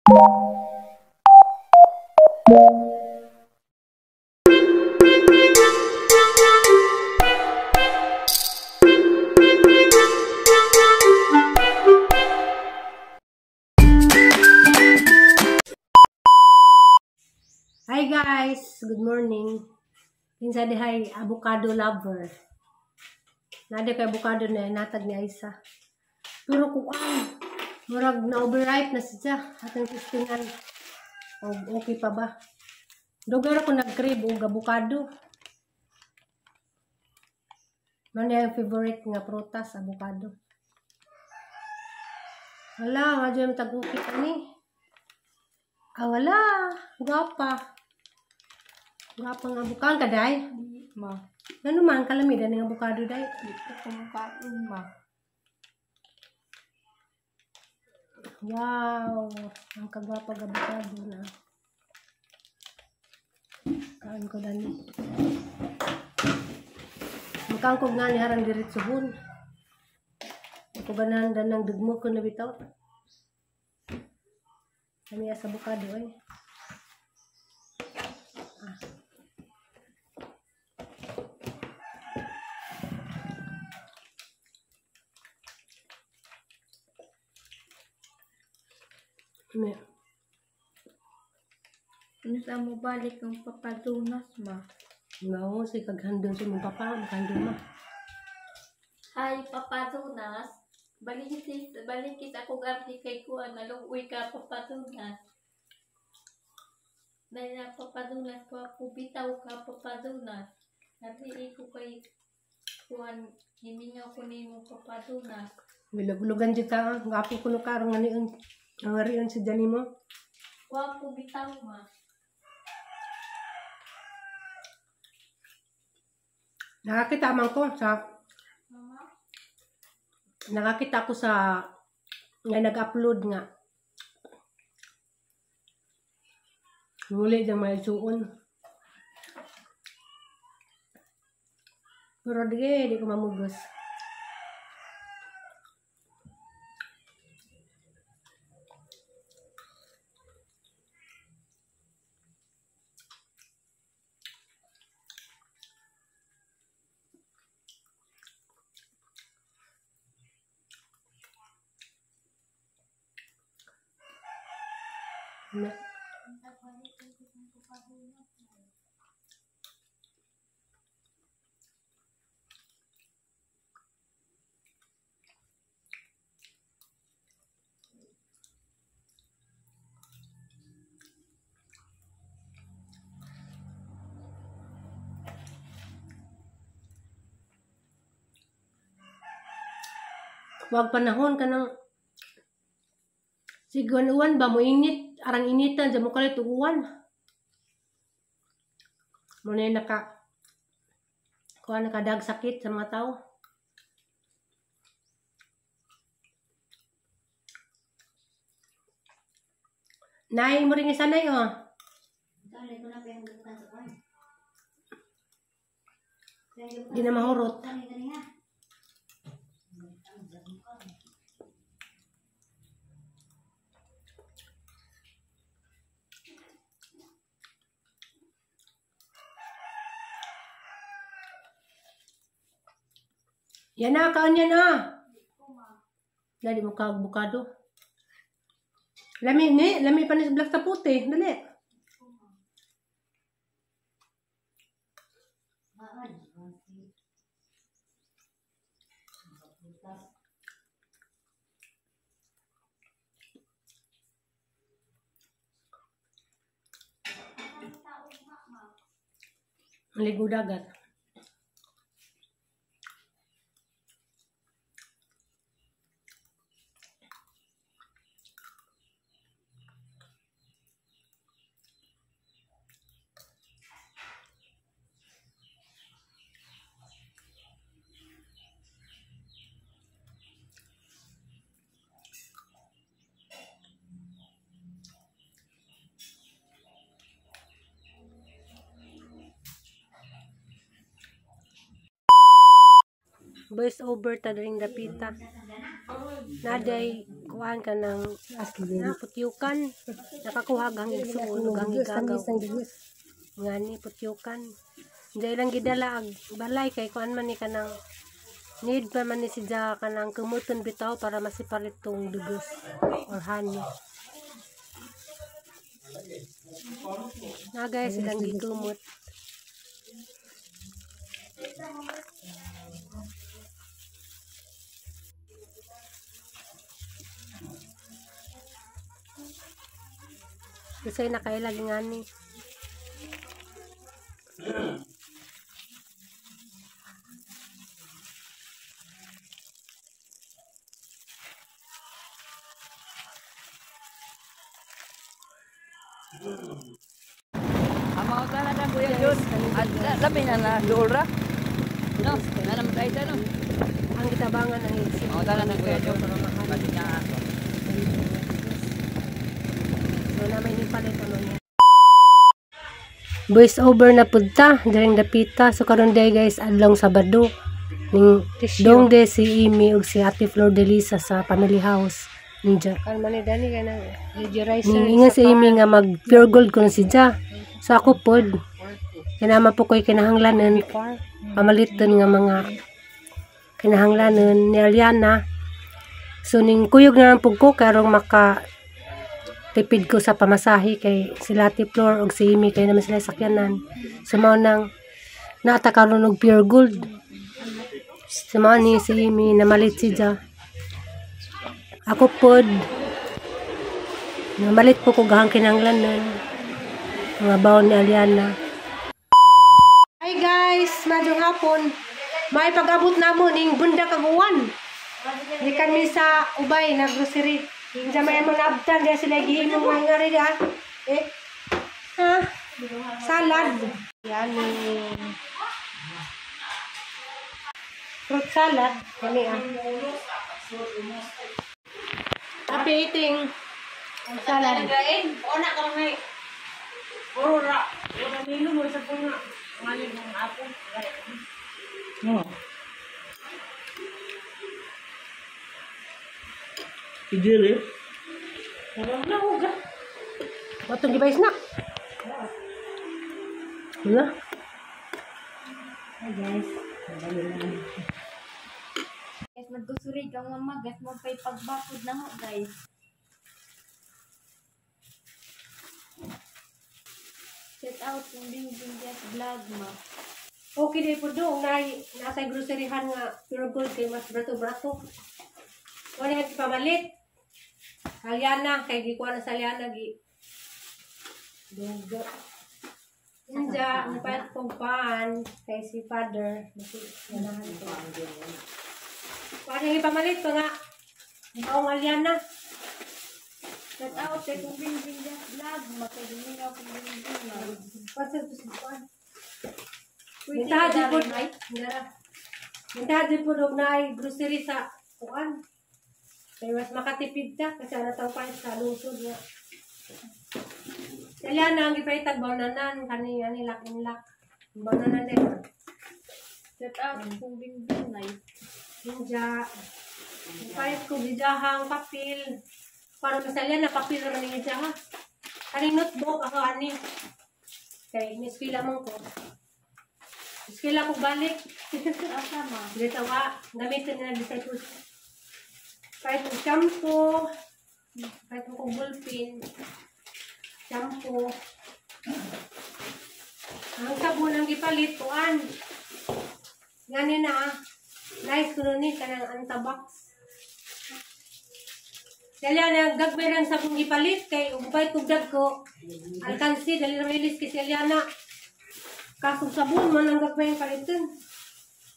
Hi guys, good morning. Kinsa dihay avocado lover. Nade kay avocado na natag ni Aisa. Pero kuan, murag na overripe na siya atong testingan. Og okay pa ba? Dugay ra ko nag-crave og avocado. Man ang favorite nga prutas, avocado. Wala, nga dyan tag-ukit ani. Ah, wala. Gwapa. Gwapa nga avocado ka, day? Ma. Ano man, kalamidan ng avocado, day? Di ko kumakain, ma. Wow! Ang kagwapa ng avocado na. Kain ko dani. Makangkog nga ni harang diretsuhon. Ako ganahan dan ng dugmo ko na bitaw. Kami sa avocado ay. Ah. Ano? Ano sa mo balik ang papadunas, ma? No, si kaghandon sa mong papa, maghandon ma. Hi, papadunas. Balikis ako gamti kay kuan, naluoy ka papadunas. Dahil na papadunas ko ako bitaw ka papadunas. Natiik ko kay kuan, himingaw ko nimo papadunas. Bilog-lugan dito ka, gapo ko no karong anion. Ang arion si Jani mo. Wapo bitaw ma. Nakakita man ko sa Mama? Nakakita ko sa nga nag-upload nga. Muli diyang may suon. Pero di ko mamugos. Na. Wag panahon ka ng siguan ba mo init, arang initan sa mukha tuguan. Muna yung kuha nakadag sakit sa mga tao. Nay, mo rin isa nay, oh. Di na mahurot. Yan na, kaon yan ah. Dali mo ka bukado. Lami ni, lami pa ni sa black sa puti. Dali. Ligo dagat. Voice over ta during dapita. Naday Kuan ka ng na putyukan. Nakakuha ang igsuon ug ang igagaw. Ngani putyukan. Diya ilang gidala ang balay kay kuan man ni kanang need pa man ni si Ja kanang kumuton bitaw para masiparit tong dugos or honey. Na guys, ilang gikumot. Kasi nakailag ngani. Ang mga kana na Kuya John. At labi na na dool ra. No, na naman tayo sa no. Ang gitabangan ng isip. Ang tanan ng Kuya John. Pati niya aso. So na may nipalit ano niya. Voice over na pud ta during the pita. So karon day guys, adlong Sabado. Ning dong de si Amy ug si Ate Flor de Lisa sa family house. Ninja. Kan man ni Dani kay nang riser. Ning ingon si Amy nga mag pure gold kuno si Ja. So ako pod kinama po ko'y kinahanglanon pamaliton nga mga kinahanglanon ni Aliana. So ning kuyog na lang pud ko karong maka tipid ko sa pamasahe kay sila Ate Flor og si Amy kay naman sila sakyanan. So mao nang naata karon og pure gold. So mao ni si Amy namalit si Ja. Ako pod namalit po ko gahang kinahanglanon mga bawon ni Aliana. Hi guys, maayong hapon. May pag-abot namo ning bunda kaguwan. Gikan mi sa Ubay na grocery. Diyan may mga abtan diya sila gihimo nga nga rin ah. Eh. Ha? Salad. Yan fruit salad kani ah. Happy eating. Salad. Ona ka may. Puro ra. Wala nilo mo sa punga. Ngali mong apo. No. Idili. Wala na uga. Watong gibay snack. Wala. Hi guys. Guys, nagkusurig ang mama, guys, mo pa'y pagbakod na ho, guys. Shout out kung Bingbing Jazz Vlog, ma. Okay di po do nay nasa groceryhan nga pure gold kay mas brato-brato. Wala nga pamalit. Aliana kay gikuha na sa Aliana gi. Dugo. Inja, ang pait kong paan kay si father. Ganahan ko. Kuha niya ipamalit pa nga. Ikaw ang Aliana. Shout out kay kung Bingbing Jazz Vlog, ma. Kay Dumingaw kung Bingbing, ma. Pasa to si kuan. Mintaha di po. Mintaha di po og naay grocery sa kuan. Kay mas makatipid ta kasi ana tao pa sa lungsod nga. Kaya na ang gipahitag bananan kani ani lak in lak. Bananan din. Shout out kung Bingbing, nay. Ninja. Pahit ko gidahang papel. Para masalya na papel ra ni ha. Kaning notebook ako ani. Kay miskila man ko. Miskila ko balik. Asa, ma? Dito wa gamitin na disciples. Kahit og shampoo, kahit mo kong ballpen, shampoo. Ang sabon ang gipalit kuan. Gani na ah. Nice kuno ni kanang antabox. Dali na gagmay ang sabon gipalit kay ug pahit kog dagko. Alkansi dali ra mailis kay si Aliana. Kasog sabon man ang gagmay ang paliton.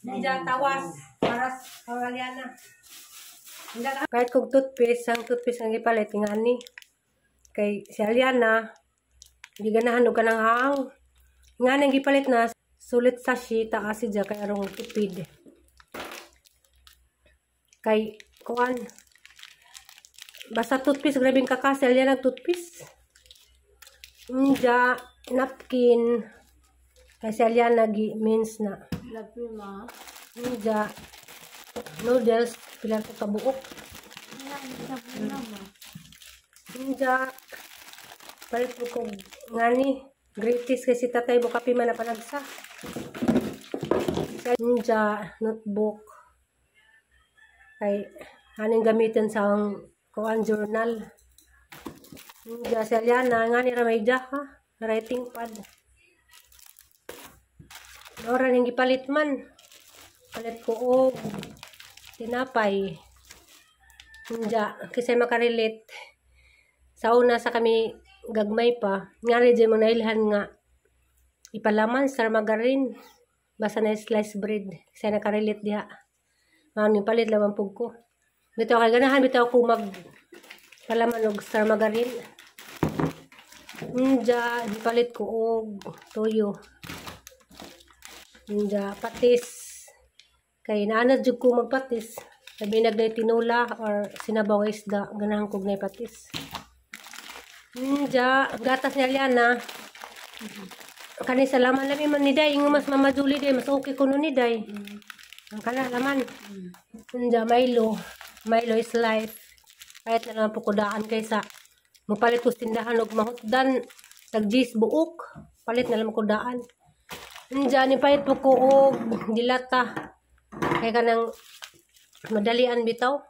Diya tawas para sa Aliana. Kahit kog toothpaste, ang toothpaste ang gipalit ngani. Kay si Aliana giganahan og kanang haang. Ngani ang gipalit na sulit sachet ta kasi dya kay arong tipid. Kay kuan basta toothpaste grabing kakasel yan ang toothpaste. Inja napkin kay si Aliana gi means na. Love you, ma. Inja noodles pila ko kabuok. Inja. Palit po ko ngani. Greatest kasi tatay mo kape man na panagsa. Inja, notebook. Kay aning gamitin sa ang kuan journal. Inja si Aliana ngani ra may ha. Writing pad. Ora ning gipalit man. Palit ko og tinapay. Inja kasi makarelate. Sa una sa kami gagmay pa, ngani jud mo nailhan nga ipalaman sa margarine basta na slice bread kasi nakarelate diha. Mao palit laman pug ko. Bitaw kay ganahan bitaw ko mag palaman og star margarine. Inja palit ko og toyo. Inja patis. Kay naanad jud ko magpatis. Labi nag tinula or sinabaw isda, ganahan kog nay patis. Inja gatas ni Aliana. Kani sa laman lami man ni Day, ingon mas Mama Julie day, mas okay kuno ni Day. Ang kana laman. Inja Milo. Milo is life. Kahit na lang po kudaan kaysa mapalit ko tindahan og mahutdan tag 10 buok, palit na lang kudaan. Inja ni palit po ko og dilata. Kay kanang madalian bitaw.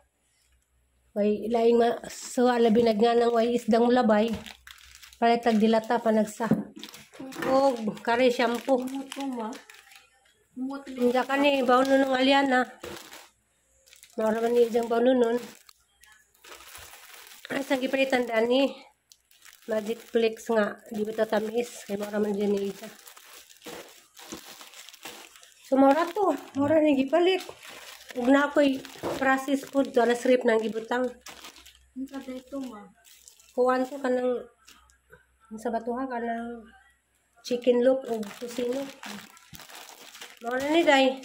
Way laing ma so labi nagganang way isdang mulabay. Palit tag dilata panagsa. Og kare shampoo. Inja kani bawon nung Aliana. Mao ra man ni ijang bawon nun. Ay sa gipalitan dani Magic Flakes nga di ba tatamis kay mao ra man jud ni ija. So mao ra to, mao ra ni gipalit. Ug na ako'y processed food to alas rip nang gibutang. Unsa day to ma? Kuan to kanang sa batuha kanang chicken loop ug tusino. Mao na ni Day.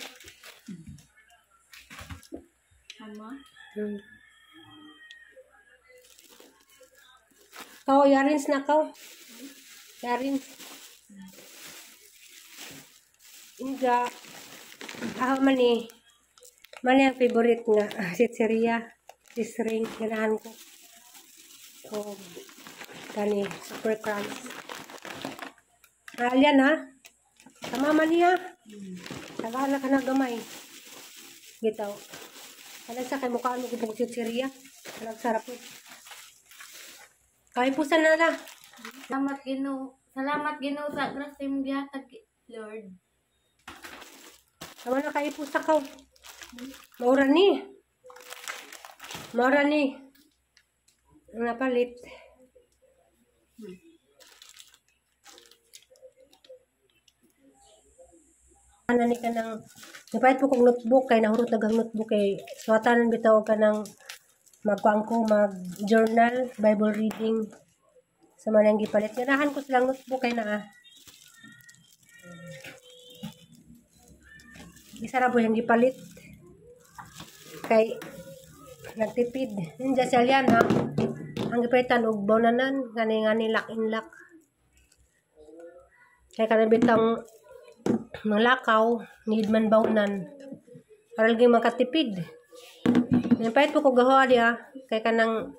Ama? Kao, yarins na kao. Yarins. Inga. Ah, mani. Mani ang favorite nga. Sitseria. Sisring. Ganahan ko. O, kani. Super crunch. Alyan ha. Tama man niya. Tagaan na ka na gamay. Gitaw. Alam sa kay mukhaan mo kung sitseria. Alam sarap mo. Kaipusan na la. Salamat Ginoo. Salamat Ginoo sa grasya imong gihatag, Lord. Tama na kaipusa ka. Maura ni. Maura ni. Ang napalit. Ano ni ka ng napalit po kong notebook kay nahurot na gang notebook kay suwatanan bitaw ka ng magkuang ko mag journal, Bible reading sa manang gipalit. Ganahan ko silang notebook kay naa. Isa ra po yung gipalit kay nagtipid. Ninja si Aliana ang gipalitan og bawnanan ngani ngani lock in lock. Kay kanang bitang malakaw need man bawnan para lagi makatipid. Nipait po ko gawa diha kay kanang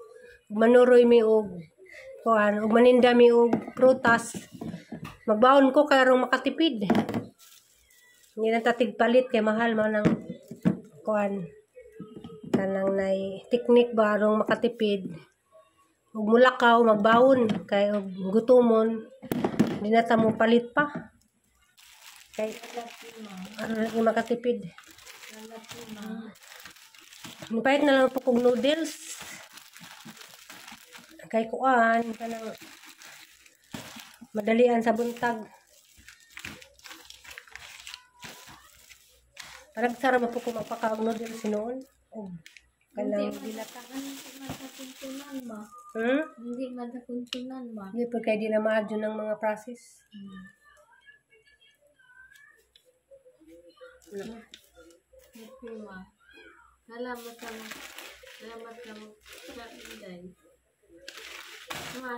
manuroy mi og kuan og maninda mi og prutas. Magbaon ko kay arong makatipid. Hindi na tatig palit kay mahal man ang kuan kanang nay teknik ba arong makatipid. Ug mulakaw magbaon kay og gutomon di na ta mo palit pa. Kay aron lagi makatipid. Nipait na lang po kong noodles. Kay kuan kanang madalian sa buntag. Parang sarap po kung magpakaog noodles noon. O kanang dilata. Hindi ma. Hmm? Hindi madakuntunan ma. Hindi po kaya di na ma-adyo ng mga process. Happy ma. Salamat sa salamat sa sa inday. Ma.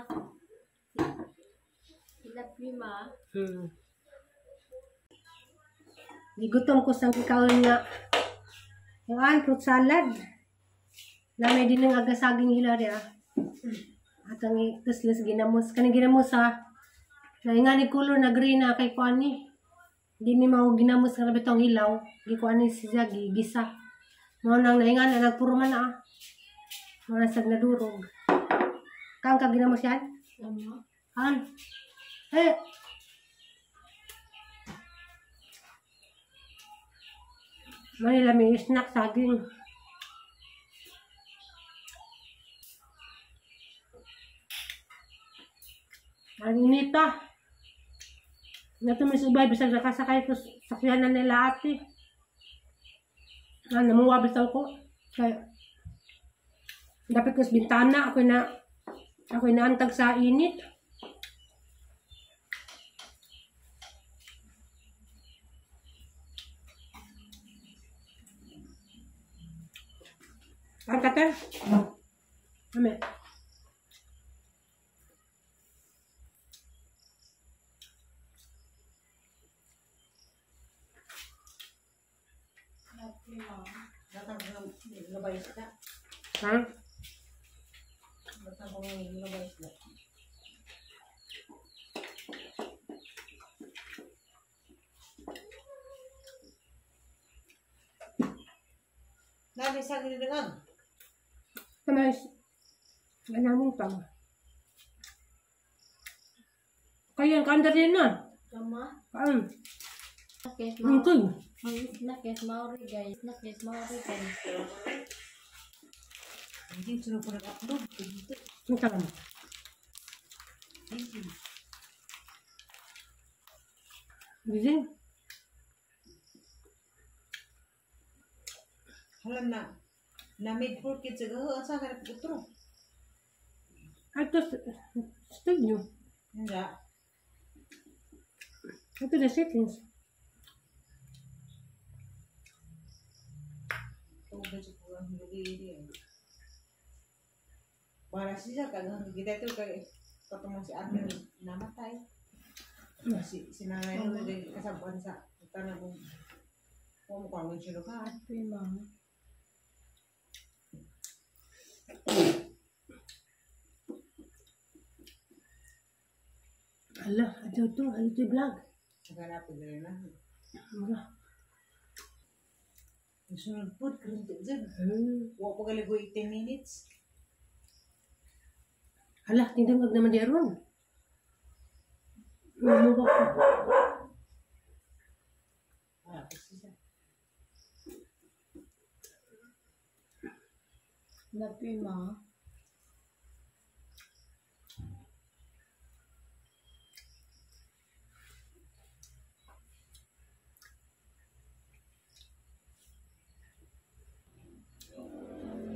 Love you ma. Gigutom ko sa gikaon nga kuan fruit salad. Lamay din ng agasaging hilari ah. At ang tuslis ginamos. Kaning ginamos ha. Nainga ni color na green na kay kuan ni. Di ni mao ginamos nga bitong hilaw. Gi kuan ni siya gisa. Mao nang nainga na nagpurma na ah. Mao na sad nadurog. Kang ka ginamos yan? Tama. Han. Eh. Manila may snack saging. Ang inita. Nato may subay bisag nakasakay ko sakyanan nila ate. Ah, namuwa bitaw ko. Kay dapat ko sa bintana ako naantag sa init. Ang kate. Ame. Ha? Nami sa ginidangan. Tama is ganamong tama. Kaya kanda rin na. Tama. Kaan. Nakit mo. Angkol. Nakit maori guys. Nakit maori guys. Hindi sunod po nag-upload. Ang tama. Gising. Halam na. Na made for kids aga asa ka utro. Ato studio. Hindi. Ato the settings. Para siya kagang kita ito kay katong si ate namatay. Si nanay no kay kasabuan sa tanan mo. Mo ko ang sino ka. Prima. Ala, ato to, ato to vlog. Sagara pa dili na. Mura. Sunod po karon dyan. Wa pa gali 18 minutes. Hala, tindang naman di aron. Mo ba ko? Ah, kasi siya. Na prima.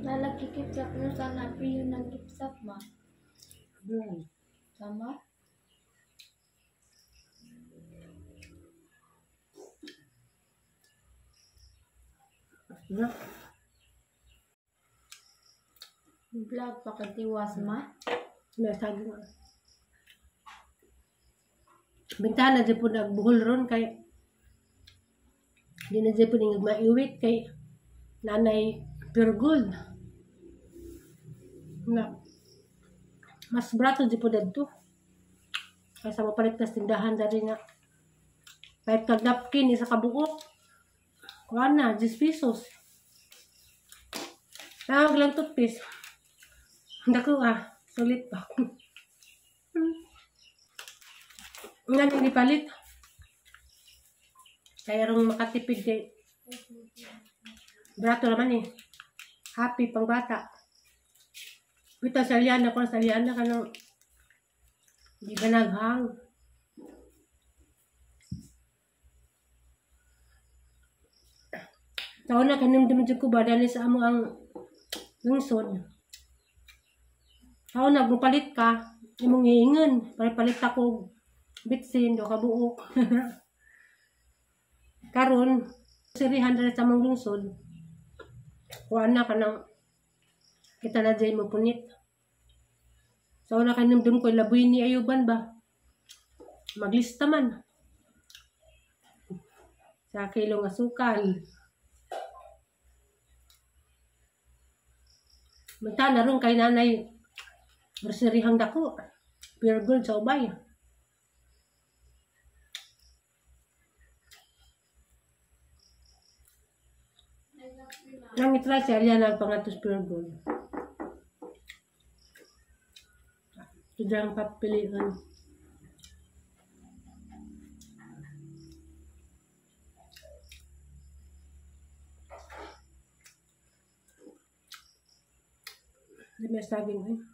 Nalagi kipsap no sana priyo ng kipsap ma. Tama? Na. Vlog pakatiwas ma. May saging. Bintana dyan po nagbuhol ron kay di na dyan po ning maiwit kay nanay pure gold. Na mas brato dyan po dadto. Kaysa mapalit tas tindahan dari nga kahit kag napkin isa ka buok. Kuha na, 10 pesos. Tawag lang toothpaste. Dako ah, sulit pa. Nga nang ipalit. Kaya rong makatipid kay brato naman eh. Happy pang bata. Bitaw sa liana ko sa liana kanang di ba naghang. Taon na kanumdum jud ko ba dali sa amo ang lungsod. Taon na palit ka imong giingon, palit ako bitsin do ka buok. Karon 300 sa among lungsod. Kuan na kanang kita na jay mo punit. So na kanumdum ko labuy ni ayuban ba. Maglista man. Sa kilong asukal. Manta na ron kay nanay grocerihang dako. Pure Gold sa Ubay. Nang itry si Ariana pangatos Pure Gold. Ito ang papilian. Hindi may saging eh.